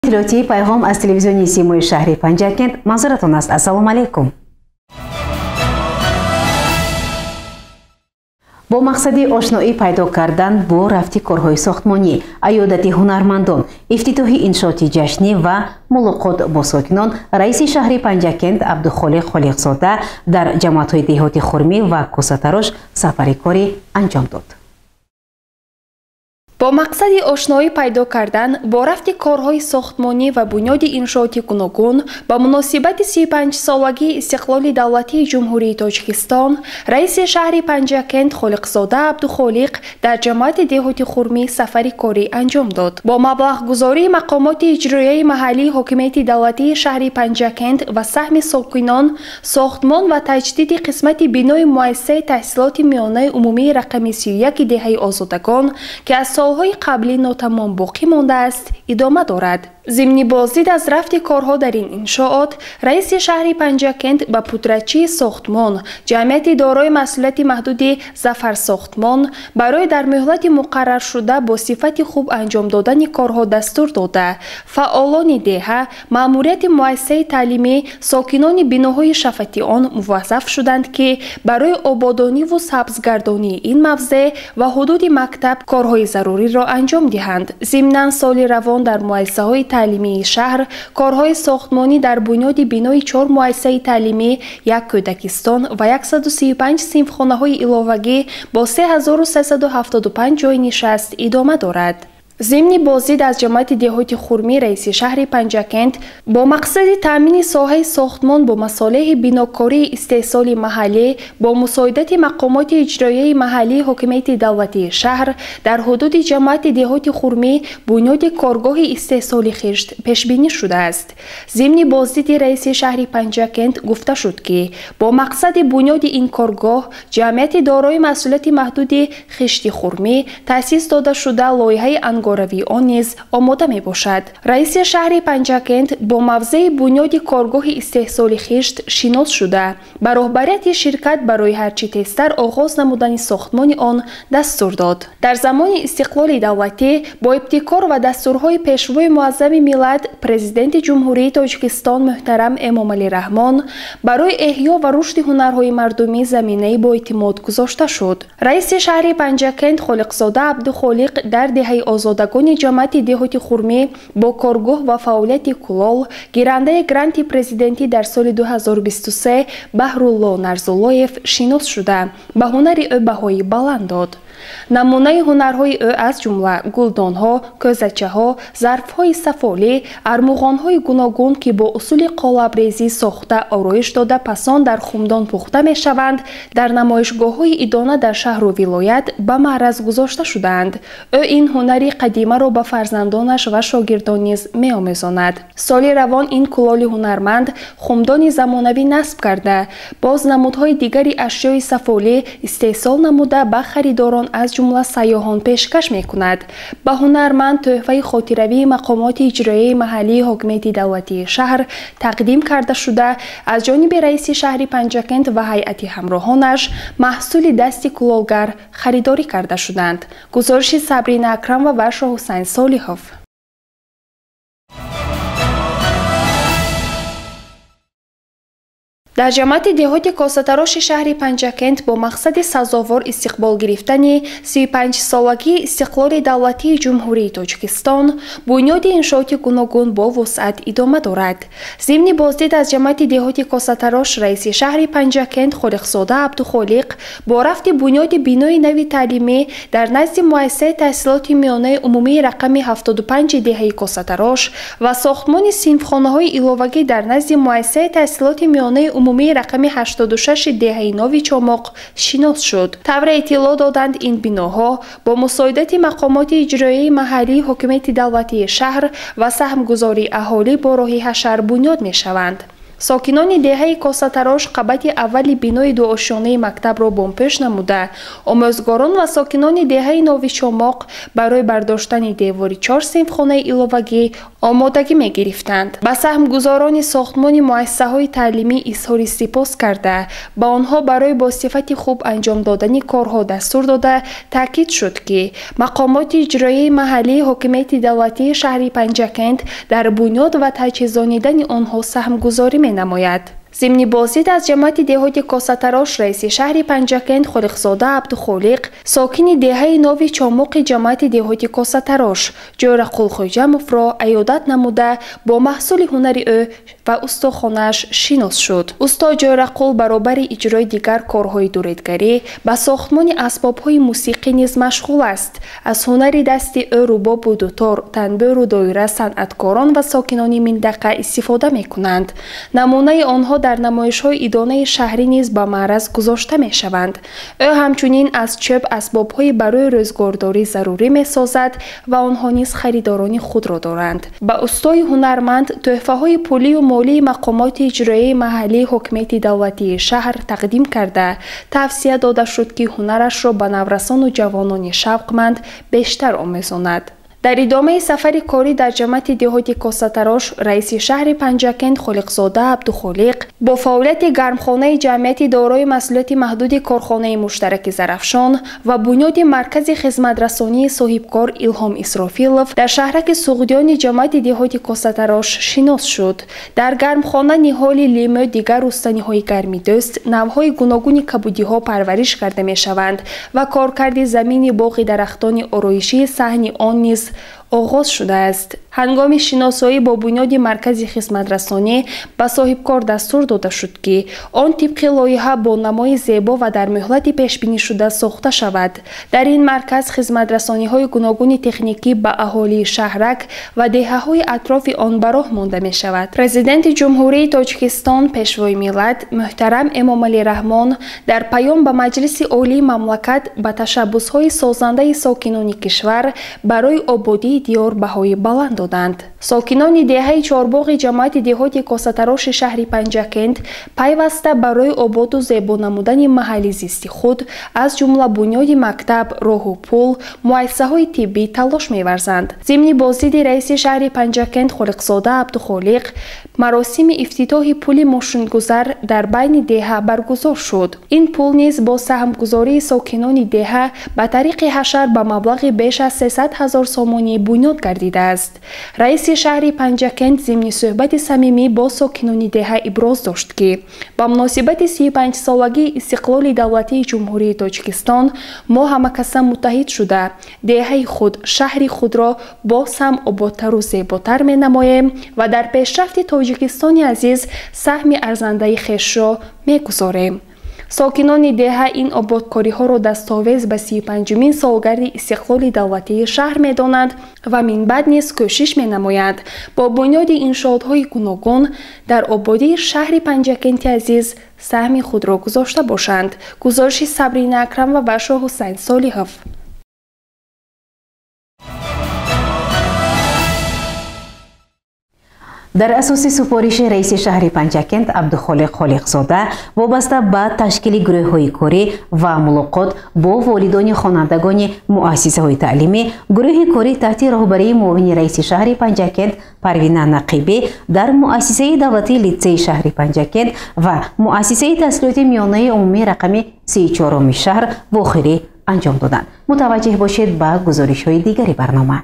Иттилоотии Пайғом аз телевизиони Симои шаҳри Панҷакент манзуратон аст. Ассалому алайкум. Бо мақсади ошноӣ пайдо кардан бо рафти корҳои сохтмонӣ, аёдати ҳунармандон, ифтитоҳи иншооти ҷашнӣ ва мулоқот бо сокинон, раиси шаҳри Панҷакент Абдухолиқ Холиқзода дар ҷамоатҳои деҳоти Хурмӣ ва Кӯсатарош сафари корӣ анҷом дод. Бо мақсади ошноӣ пайдо кардан бо рафти корҳои сохтмонӣ ва бунёди иншооти гуногун ба муносибати 35-солагии истиқлоли давлатии Ҷумҳурии Тоҷикистон, раиси шаҳри Панҷакент Холиқзода Абдухолиқ дар ҷамоати деҳоти Хурмӣ сафари корӣ анҷом дод. Бо маблағгузории мақомоти иҷроияи маҳаллии ҳокимияти давлатии шаҳри Панҷакент ва саҳми сокинон, сохтмон ва таҷдиди қисмати бинои муассисаи таҳсилоти миёнаи умумии рақами 31 деҳаи Озодагон, ки аз солҳои қаблӣ нотамом боқӣ мондааст, идома дорад. Зимни боздид аз рафти корҳо дар ин иншоот, раиси шаҳри Панҷакент ба пудрачии сохтмон, ҷамъияти дорои масъулияти маҳдуди Зафарсохтмон барои дар муҳлати муқарраршуда бо сифати хуб анҷом додани корҳо дастур дода, фаъолони деҳа, маъмурияти муассисаи таълимӣ, сокинони биноҳои шафати он муваззаф шуданд, ки барои ободониву сабзгардонии ин мавзеъ ва ҳудуди мактаб корҳои заруриро анҷом диҳанд. Зимнан, соли равон дар муассисаҳои таълимии шаҳр корҳои сохтмонӣ дар бунёди бинои 4 муассисаи таълимӣ, як кӯдакистон ва 135 синфхонаҳои иловагӣ бо 3375 ҷойи нишаст идома дорад. Зимни боздид аз ҷамоати деҳоти Хурмӣ, раиси шаҳри Панҷакент бо мақсади таъмини соҳаи сохтмон бо масолеҳи бинокории истеҳсоли маҳаллӣ бо мусоидати мақомоти иҷроияи маҳаллии ҳокимияти давлатии шаҳр дар ҳудуди ҷамоати деҳоти Хурмӣ бунёди коргоҳи истеҳсоли хишт пешбинӣ шудааст. Зимни боздиди раиси шаҳри Панҷакент гуфта шуд, ки бо мақсади бунёди ин коргоҳ ҷамъияти дорои масъулияти маҳдуди Хишти Хурмӣ таъсис дода шуда, лоиҳаи ангоравии он низ омода мебошад. Раиси шаҳри Панҷакент бо мавзеи бунёди коргоҳи истеҳсоли хишт шинос шуда, ба роҳбарияти ширкат барои ҳарчи тезтар оғоз намудани сохтмони он дастур дод. Дар замони истиқлоли давлатӣ бо ибтикор ва дастурҳои Пешвои муаззами миллат, Президенти Ҷумҳурии Тоҷикистон муҳтарам Эмомалӣ Раҳмон барои эҳё ва рушди ҳунарҳои мардумӣ заминаи боэътимод гузошта шуд. Раиси шаҳри Панҷакент Холиқзода Абдухолиқ дар деҳаи Озодагони ҷамоати деҳоти Хурмӣ бо коргоҳ ва фаъолияти кулол, гирандаи гранти президентӣ дар соли 2023 Баҳрулло Нарзуллоев шинос шуда, ба ҳунари ӯ баҳои баланд дод. Намунаи ҳунарҳои ӯ аз ҷумла гулдонҳо, кӯзачаҳо, зарфҳои сафолӣ, армуғонҳои гуногун, ки бо усули қолабрезӣ сохта, ороиш дода, пасон дар хумдон пухта мешаванд, дар намоишгоҳҳои идона дар шаҳру вилоят ба маъраз гузошта шудаанд. Ӯ ин ҳунари қадимаро ба фарзандонаш ва шогирдон низ меомезонад. Соли равон ин кулоли ҳунарманд хумдони замонавӣ насб карда, боз намудҳои дигари ашёи сафолӣ истеҳсол намуда, ба харидорон аз ҷумла сайёҳон пешкаш мекунад. Ба ҳунарманд тӯҳфаи хотиравии мақомоти иҷроияи маҳаллии ҳокимияти давлатии шаҳр тақдим карда шуда, аз ҷониби раиси шаҳри Панҷакент ва ҳайати ҳамроҳонаш маҳсули дасти кулолгар харидорӣ карда шуданд. Гузориши Сабрина Акрамова ва Шоҳҳусайн Солиҳов. Дар ҷамоати деҳоти Косатароши шаҳри Панҷакент бо мақсади сазовор истиқбол гирифтани 35-солагии истиқлоли давлатии Ҷумҳурии Тоҷикистон бунёди иншооти гуногун бо вусъат идома дорад. Зимни боздид аз ҷамоати деҳоти Косатарош, раиси шаҳри Панҷакент Холиқзода Абдухолиқ бо рафти бунёди бинои нави таълимӣ дар назди муассисаи таҳсилоти миёнаи умумии рақами 75 деҳаи Косатарош ва сохтмони синфхонаҳои иловагӣ дар назди муассисаи таҳсилоти миёнаи умумии рақами 86 деҳаи Нови Чомоқ шинос шуд. Тавре иттилоъ доданд, ин биноҳо бо мусоидати мақомоти иҷроияи маҳаллии ҳокимияти давлатии шаҳр ва саҳмгузории аҳолӣ бо роҳи ҳашар бунёд мешаванд. Сокинони деҳаи Косатарош қабати аввали бинои дуошёнаи мактабро бомпӯш намуда, омӯзгорон ва сокинони деҳаи Нови Чомоқ барои бардоштани девори 4 синфхонаи иловагӣ омодагӣ мегирифтанд. Ба саҳмгузорони сохтмони муассисаҳои таълимӣ изҳори сипос карда, ба онҳо барои бо сифати хуб анҷом додани корҳо дастур дода, таъкид шуд, ки мақомоти иҷроияи маҳаллии ҳокимияти давлатии шаҳри Панҷакент дар бунёд ва таҷҳизонидани онҳо саҳмгузорӣ менамояд. Зимни боздид аз ҷамоати деҳоти Косатарош раиси шаҳри Панҷакент Холиқзода Абдухолиқ, сокини деҳаи Нови Чомоқи ҷамоати деҳоти Косатарош Ҷӯрақул Хоҷамовро аёдат намуда, бо маҳсули ҳунари ӯ ва устохонааш шинос шуд. Усто Ҷӯрақул баробари иҷрои дигар корҳои дуредгарӣ ба сохтмони асбобҳои мусиқӣ низ машғул аст. Аз ҳунари дасти ӯ рубобу дутор, танбуру доира санъаткорон ва сокинони минтақа истифода мекунанд. Намунаи онҳо дар намоишҳои идонаи шаҳрӣ низ ба маъраз гузошта мешаванд. Ӯ ҳамчунин аз чӯб асбобҳои барои рӯзгордорӣ зарурӣ месозад ва онҳо низ харидорони худро доранд. Ба устои ҳунарманд тӯҳфаҳои пулию молии мақомоти иҷроияи маҳаллии ҳокимияти давлатии шаҳр тақдим карда, тавсия дода шуд, ки ҳунарашро ба наврасону ҷавонони шавқманд бештар омӯзонад. Дар идомаи сафари корӣ дар ҷамоати деҳоти Косатарош раиси шаҳри Панҷакент Холиқзода Абдухолиқ бо фаъолияти гармхонаи ҷамъияти дорои масъулияти маҳдуди корхонаи муштараки Зарафшон ва бунёди маркази хизматрасонии соҳибкор Илҳом Исрофилов дар шаҳраки Суғдиёни ҷамоати деҳоти Косатарош шинос шуд. Дар гармхона ниҳоли лимӯ, дигар рустаниҳои гармидӯст, навъҳои гуногуни кабудиҳо парвариш карда мешаванд ва коркарди замини боғи дарахтони ороишии саҳни он низ оғоз шудааст. Ҳангоми шиносоӣ бо бунёди маркази хизматрасонӣ ба соҳибкор дастур дода шуд, ки он тибқи лоиҳа бо намои зебо ва дар муҳлати пешбинишуда сохта шавад. Дар ин марказ хизматрасониҳои гуногуни техникӣ ба аҳолии шаҳрак ва деҳаҳои атрофи он ба роҳ монда мешавад. Президенти Ҷумҳурии Тоҷикистон, Пешвои миллат муҳтарам Эмомалӣ Раҳмон дар паём ба Маҷлиси Олии мамлакат ба ташаббусҳои созандаи сокинони кишвар барои ободии диёр баҳои баланд доданд. Сокинони деҳаи Чорбоғи ҷамоати деҳоти Косатароши шаҳри Панҷакент пайваста барои ободу зебо намудани маҳалли зисти худ, аз ҷумла бунёди мактаб, роҳу пул, муассисаҳои тиббӣ талош меварзанд. Зимни боздиди раиси шаҳри Панҷакент Холиқзода Абдухолиқ маросими ифтитоҳи пули мошингузар дар байни деҳа баргузор шуд. Ин пул низ бо саҳмгузории сокинони деҳа ба тариқи ҳашар ба маблағи беш аз 300 000 сомонӣ бунёд гардидааст. Раиси шаҳри Панҷакент зимни суҳбати самимӣ бо сокинони деҳа иброз дошт, ки ба муносибати 35-солагии истиқлоли давлатии Ҷумҳурии Тоҷикистон мо ҳамакаса муттаҳид шуда, деҳаи худ, шаҳри худро боз ҳам ободтару зеботар менамоем ва дар пешрафти Тоҷикистони азиз саҳми арзандаи хешро мегузорем. Сокинони деҳа ин ободкориҳоро дастовез ба 35-умин солгарди истиқлоли давлатии шаҳр медонанд ва минбаъд низ кӯшиш менамоянд бо бунёди иншоотҳои гуногун дар ободии шаҳри Панҷакенти азиз саҳми худро гузошта бошанд. Гузориши Сабрина Акрамова ва Шоҳ Ҳусайн Солиҳов. Дар асоси супориши раиси шаҳри Панҷакент Абдухолиқ Холиқзода вобаста ба ташкили гурӯҳҳои корӣ ва мулоқот бо волидони хонандагони муассисаҳои таълимӣ, гурӯҳи корӣ таҳти роҳбарии муовини раиси шаҳри Панҷакент Парвина Нақибӣ дар муассисаи давлатии литсеи шаҳри Панҷакент ва муассисаи таҳсилоти миёнаи умумии рақами 34-уми шаҳр вохӯрӣ анҷом доданд. Мутаваҷҷеҳ бошед ба гузоришҳои дигари барнома.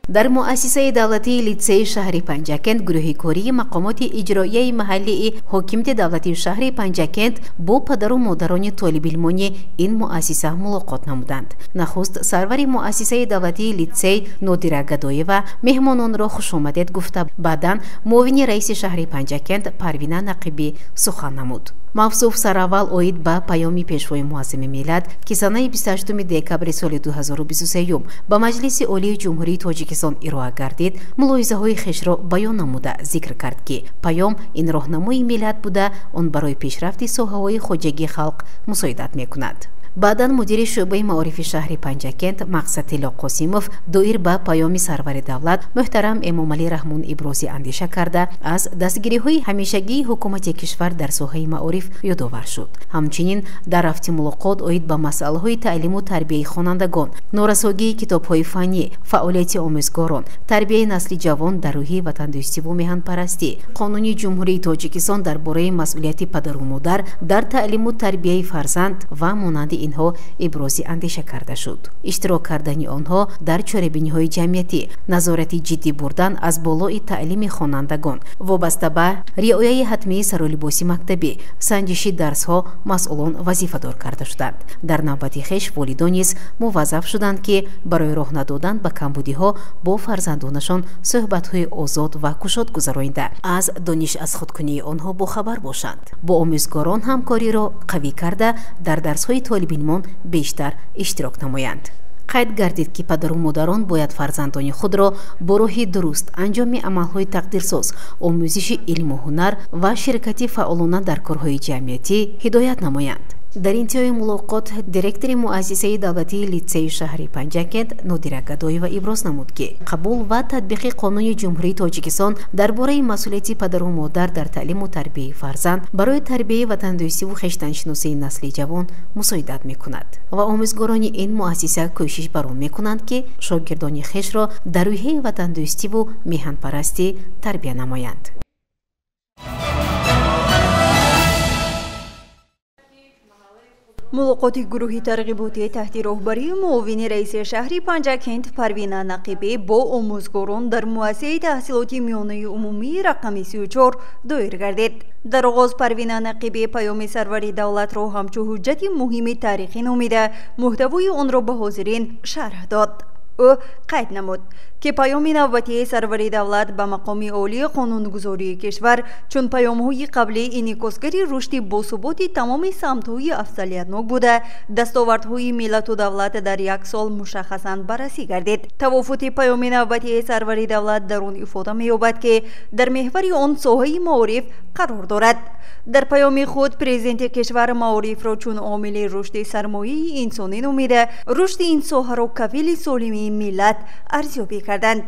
Дар муассисаи давлатии литсеи шаҳри Панҷакент гурӯҳи кории мақомоти иҷроияи маҳаллии ҳокимияти давлатии шаҳри Панҷакент бо падару модарони толибилмони ин муассиса мулоқот намуданд. Нахуст сарвари муассисаи давлатии литсей Нодира Гадоева меҳмононро хушомадед гуфта, баъдан муовини раиси шаҳри Панҷакент Парвина Нақибӣ сухан намуд. Мавсуф сараввал оид ба паёми Пешвои муаззами миллат, ки санаи 28 декабри соли 2023 ба Маҷлиси Олии Ҷумҳурии Тоҷикистон ироа гардид, мулоҳизаҳои хешро баён намуда зикр кард, ки паём ин роҳнамои миллат буда, он барои пешрафти соҳаҳои хоҷагии халқ мусоидат мекунад. Баъдан мудири шӯъбаи маорифи шаҳри Панҷакент Мақсадтилло Қосимов доир ба паёми сарвари давлат муҳтарам Эмомалӣ Раҳмон ибрози андеша карда, аз дастгириҳои ҳамешагии ҳукумати кишвар дар соҳаи маориф ёдовар шуд. Ҳамчунин дар рафти мулоқот оид ба масъалаҳои таълиму тарбияи хонандагон, норасогии китобҳои фаннӣ, фаъолияти омӯзгорон, тарбияи насли ҷавон дар рӯҳи ватандӯстиву меҳанпарастӣ, қонуни Ҷумҳурии Тоҷикистон дар бораи масъулияти падару модар дар таълиму тарбияи фарзанд ва монанди инҳо ибрози андеша карда шуд. Иштирок кардани онҳо дар чорабиниҳои ҷамъиятӣ, назорати ҷиддӣ бурдан аз болои таълими хонандагон, вобаста ба риояи ҳатмии саролибоси мактабӣ, санҷиши дарсҳо масъулон вазифадор карда шуданд. Дар навбати хеш волидон низ муваззаф шуданд, ки барои роҳ надодан ба камбудиҳо бо фарзандонашон суҳбатҳои озод ва кушод гузаронида, аз дониш аз худкунии онҳо бохабар бошанд, бо омӯзгорон ҳамкориро қавӣ карда, дар дарсҳои толибилмон бештар иштирок намоянд. Қайд гардид, ки падару модарон бояд фарзандони худро бо роҳи дуруст анҷоми амалҳои тақдирсоз, омӯзиши илму ҳунар ва ширкати фаъолона дар корҳои ҷамъиятӣ ҳидоят намоянд. Дар интиҳои мулоқот директори муассисаи давлатии литсеи шаҳри Панҷакент Нодира Гадоева иброз намуд, ки қабул ва татбиқи қонуни Ҷумҳурии Тоҷикистон дар бораи масъулияти падару модар дар таълиму тарбияи фарзанд барои тарбияи ватандӯстиву хештаншиносии насли ҷавон мусоидат мекунад ва омӯзгорони ин муассиса кӯшиш бар он мекунанд, ки шогирдони хешро дар рӯҳияи ватандӯстиву меҳанпарастӣ тарбия намоянд. Мулоқоти гурӯҳи тарғиботӣ таҳти роҳбарии муовини раиси шаҳри Панҷакент Парвина Нақибӣ бо омӯзгорон дар муассисаи таҳсилоти миёнаи умумии рақами 34 доир гардид. Дар оғоз Парвина Нақибӣ паёми сарвари давлатро ҳамчун ҳуҷҷати муҳими таърихӣ номида, муҳтавои онро ба ҳозирин шарҳ дод. Ӯ қайд намуд, ки паёми навбатии сарвари давлат ба мақоми олии қонунгузории кишвар чун паёмҳои қаблӣ инъикосгари рушди босуботи тамоми самтҳои афзалиятнок буда, дастовардҳои миллату давлат дар як сол мушаххасан баррасӣ гардид. Тавофути паёми навбатии сарвари давлат дар он ифода меёбад, ки дар меҳвари он соҳаи маориф қарор дорад. Дар паёми худ президенти кишвар маорифро чун омили рушди сармояи инсонӣ номида, рушди ин соҳаро кафили солимии миллат арзёбӣ карданд.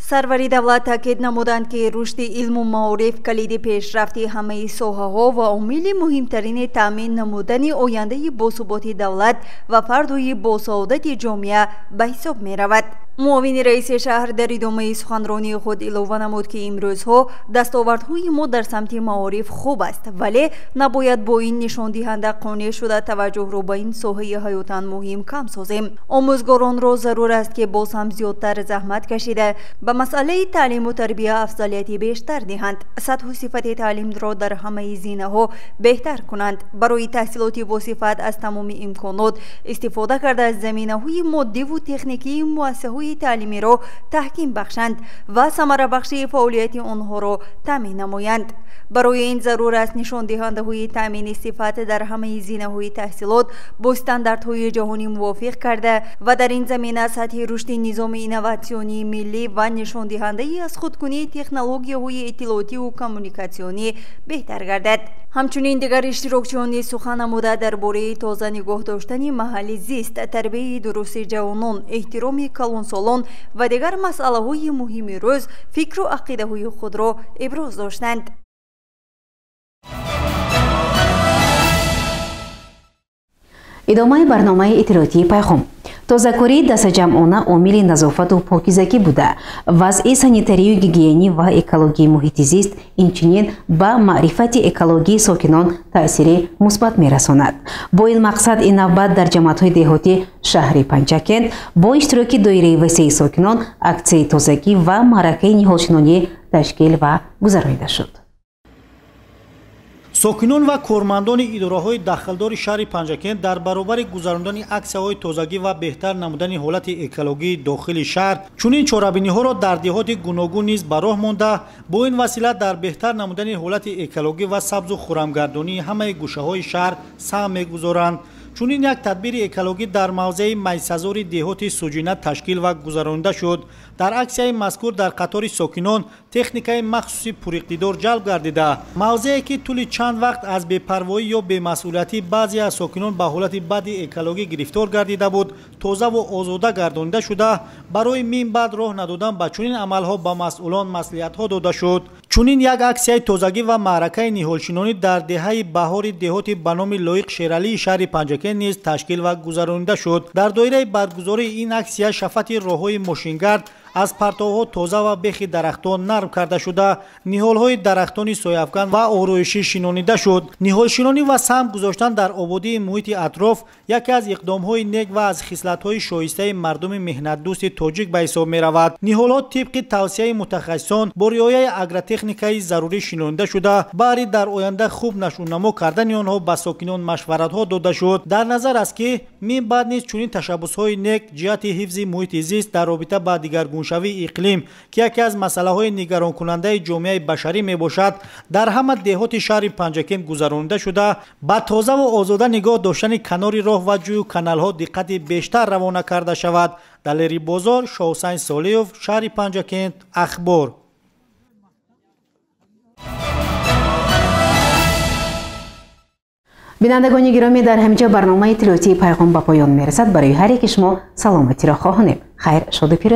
Сарвари давлат таъкид намуданд, ки рушди илму маориф калиди пешрафти ҳамаи соҳаҳо ва омили муҳимтарини таъмин намудани ояндаи босуботи давлат ва фардои босаодати ҷомеа ба ҳисоб меравад. Муовини раиси шаҳр дар идомаи суханронии худ илова намуд, ки имрӯзҳо дастовардҳои мо дар самти маориф хуб аст, вале набояд бо ин нишондиҳанда қонеъ шуда таваҷҷӯҳро ба ин соҳаи ҳаётан муҳим кам созем. Омӯзгоронро зарур аст, ки боз ҳам зиёдтар заҳмат кашида ба масъалаи таълиму тарбия афзалияти бештар диҳанд, сатҳу сифати таълимро дар ҳамаи зинаҳо беҳтар кунанд, барои таҳсилоти босифат аз тамоми имконот истифода карда, заминаҳои моддиву техникии муассисаҳои таълимиро таҳким бахшанд ва самарабахшии фаъолияти онҳоро таъмин намоянд. Барои ин зарур аст нишондиҳандаҳои таъмини сифат дар ҳамаи зинаҳои таҳсилот бо стандартҳои ҷаҳонӣ мувофиқ карда ва дар ин замина сатҳи рушди низоми инноватсионии миллӣ ва нишондиҳандаи аз худкунии технологияҳои иттилоотиву коммуникатсионӣ беҳтар гардад. Ҳамчунин дигар иштирокчиён низ сухан намуда дар бораи тоза нигоҳ доштани маҳалли зист, тарбияи дурусти ҷавонон, эҳтироми калонсолон ва дигар масъалаҳои муҳими рӯз фикру ақидаҳои худро иброз доштанд. Идомаи барномаи иттилоотии пайғом. Тозакории дастаҷамъона омили назофату покизагӣ буда, вазъи санитарию гигиенӣ ва экологии муҳити зист инчунин ба маърифати экологии сокинон таъсири мусбат мерасонад. Бо ин мақсад ин навбат дар ҷамоатҳои деҳотӣ шаҳри Панҷакент бо иштироки доираи васеи сокинон аксияи тозагӣ ва маъракаи ниҳолшинонӣ ташкил ва гузаронида шуд. Сокинон ва кормандони идораҳои дахлдори шаҳри Панҷакент дар баробари гузарондани аксияҳои тозагӣ ва беҳтар намудани ҳолати экологии дохили шаҳр чунин чорабиниҳоро дар деҳоти гуногун низ ба роҳ монда, бо ин васила дар беҳтар намудани ҳолати экологӣ ва сабзу хурамгардонии ҳамаи гӯшаҳои шаҳр саҳм мегузоранд. Чунин як тадбири экологӣ дар мавзеи майсазори деҳоти Суҷина ташкил ва гузаронида шуд. Дар аксияи мазкур дар қатори сокинон техникаи махсуси пуриқтидор ҷалб гардида, мавзее ки тӯли чанд вақт аз бепарвоӣ ё бемасъулиятӣ баъзе аз сокинон ба ҳолати бади экологӣ гирифтор гардида буд, тозаву озода гардонида шуда, барои мин баъд роҳ надодан ба чунин амалҳо ба масъулон маслиҳатҳо дода шуд. Чунин як аксияи тозагӣ ва маъракаи ниҳолшинонӣ дар деҳаи Баҳори деҳоти ба номи Лоиқ Шералии шаҳри Панҷакент низ ташкил ва гузаронида шуд. Дар доираи баргузории ин аксия шафати роҳҳои мошингард аз партовҳо тоза ва бехи дарахтон нарм карда шуда, ниҳолҳои дарахтони сояафган ва ороишӣ шинонида шуд. Ниҳолшинонӣ ва саҳм гузоштан дар ободии муҳити атроф яке аз иқдомҳои нек ва аз хислатҳои шоистаи мардуми меҳнатдӯсти тоҷик ба ҳисоб меравад. Ниҳолҳо тибқи тавсияи мутахассисон бо риояи агротехникаи зарурӣ шинонида шуда, баҳри дар оянда хуб нашъунамо кардани онҳо ба сокинон машваратҳо дода шуд. Дар назар аст, ки мин баъд низ чунин ташаббусҳои нек ҷиҳати ҳифзи муҳити зист дар робита ба дигаргуншавии иқлим, ки яке аз масъалаҳои нигаронкунандаи ҷомеаи башарӣ мебошад, дар ҳама деҳоти шаҳри Панҷакент гузаронида шуда, ба тозаву озода нигоҳ доштани канори роҳ ва ҷӯю каналҳо диққати бештар равона карда шавад. Далери Бозор, Шоҳусайн Солиев, шаҳри Панҷакент, Ахбор. Бинандагони гиромӣ, дар ҳаминҷо барномаи иттилоотии Пайғом ба поён мерасад. Барои ҳар яки шумо саломатиро хоҳонем. Хайр, шоду пирӯз.